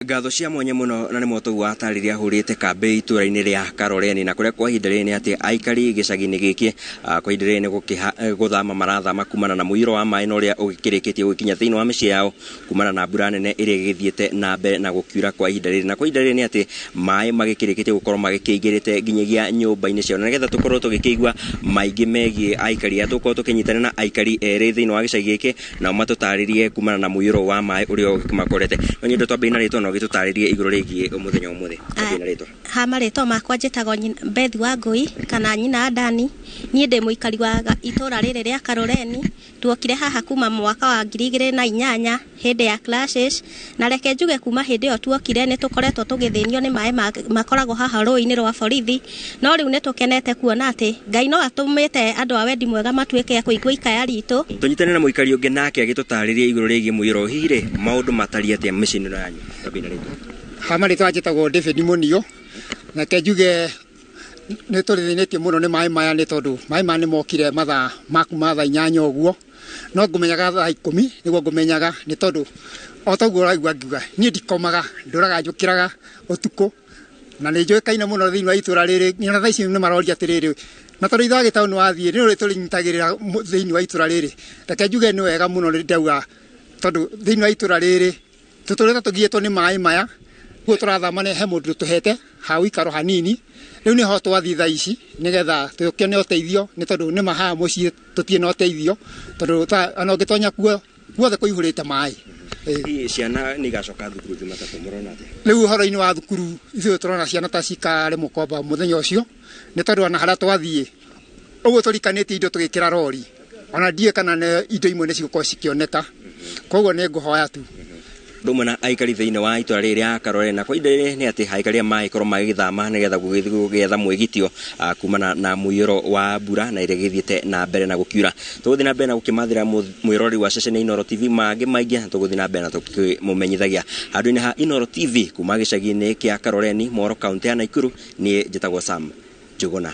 Ngatho cia mwanya mũno na nĩ motoguo atarĩria ahũrĩte kambĩ itũra-inĩ rĩa Karoreni, na kũrĩa kwa ihinda rĩrĩ nĩ atĩ aikari gĩcagi-inĩ gĩkĩ kwa ihinda rĩrĩ nĩ gũthama marathama kumana na mũiyũro wa maĩ na ũrĩa ũgĩkĩrĩkĩtie gũgĩkinya thĩinĩ wa mĩciĩ yao kumana na mbura nene ĩrĩa ĩgĩthiĩte na mbere na gũkiura kwa ihinda rĩrĩ. Na kwa ihinda rĩrĩ nĩ atĩ maĩ magĩkĩrĩkĩtie gũkorwo magĩkĩingĩrĩte nginyagia nyũmba-inĩ ciao. Na nĩgetha tũkorwo tũgĩkĩigua maingĩ megiĩ aikari aya, tũgũkorwo tũkĩnyitana na aikari erĩ thĩinĩ wa gĩcagi gĩkĩ, nao matũtarĩrie kumana na mũiyũro wa maĩ ũrĩa ũkĩmakorete. No nyende twambie na rĩtwa na ũgĩtũtarĩrie igũrũ rĩgiĩ mũthenya ũmũthĩ. Twambie na rĩtwa. Ha marĩtwa makwa njĩtagwo Beth Wangũi kana nyina Dani. Niĩ ndĩ mũikari wa itũra rĩrĩ rĩa Karoreni. Tuokire haha kuma mwaka wa 2008 hĩndĩ ya clashes, na reke njuge kuma hĩndĩ ĩyo tuokire nĩ tũkoretwo tũgĩthĩnio nĩ maĩ makoragwo haha rũĩ-inĩ rwa borithi. No rĩu nĩ tũkenete kuona atĩ Ngai no atũmĩte andũ a wendi mwega matuĩke a kũigua ikaya ritũ. Tũnyitane na mũikari ũngĩ nake agĩtũtarĩria igũrũ rĩgiĩ mũiyũro. Hihi rĩ, maũndũ matariĩ atĩa mĩciĩ-inĩ ĩno yanyu? Twambie na rĩtwa. Ha marĩtwa njĩtagwo David Munio. Reke njuge nĩ tũrĩthĩnĩtio mũno nĩ maĩ maya, nĩ tondũ maĩ maya nĩ mokire mathaa ma kuma thaa 8 ũguo, no ngũmenyaga thaa 10 nĩguo ngũmenyaga, nĩ tondũ o ta ũguo ũraigua ngiuga niĩ ndikomaga, ndũraga njũkĩraga ũtukũ, na nĩ njũĩkaine mũno thĩinĩ wa itũra rĩrĩ. Nginya thaa ici nĩ maroria atĩrĩrĩ, na tondũ ithe wa gĩtaũ nĩ wathiĩ nĩ ũrĩ tũrĩnyitagĩrĩra thĩinĩ wa itũra rĩrĩ. Reke njuge nĩ wega mũno nĩ ndauga, tondũ thĩinĩ wa itũra rĩrĩ tũtũrĩte tũgiĩtwo nĩ maĩ maya. Guo tũrathama nĩ he mũndũ tũhete ha ũikaro hanini, rĩu nĩho twathiĩ thaa ici nĩgetha tũkĩone ũteithio, nĩ tondũ nĩ ma haha mũciĩ tũtirĩ na ũteithio, tondũ ona ũngĩtonya kuo guothe kũihũrĩte maĩ. Hihi ciana nĩ igacoka thukuru Jumatatũ, mũrona atĩa? Rĩu ũhoro-inĩ wa thukuru, ithuĩ tũrona ciana ta cikaremwo kwamba mũthenya ũcio, nĩ tondũ ona harĩa twathiĩ ũguo tũrikanĩtie indo tũgĩkĩra rori, ona ndiũĩ kana nĩ indo imwe nĩ cigũkorwo cikĩoneka. Koguo nĩ ngũhoya tu. Ũndũ ũmwe na aikari thĩinĩ wa itũra rĩrĩ rĩa Karore, na kwa ihinda rĩrĩ nĩ atĩ aikari aya magĩkorwo magĩgĩthama nĩgetha gũgĩthiĩ gũgĩetha mwĩgitio kumana na mũiyũro wa mbura na ĩrĩa ĩgĩthiĩte na mbere na gũkiura. Tũgũthiĩ na mbere na gũkĩmathĩra mwĩroreri wa ceceni ya Inooro TV mangĩ maingĩ, na tũgũthiĩ na mbere na tũkĩmũmenyithagia handũ-inĩ ha Inooro TV kuma gĩcagi-inĩ kĩa Karoreni, Moro, kaũntĩ ya Nakuru. Niĩ njĩtagwo Sam Njuguna.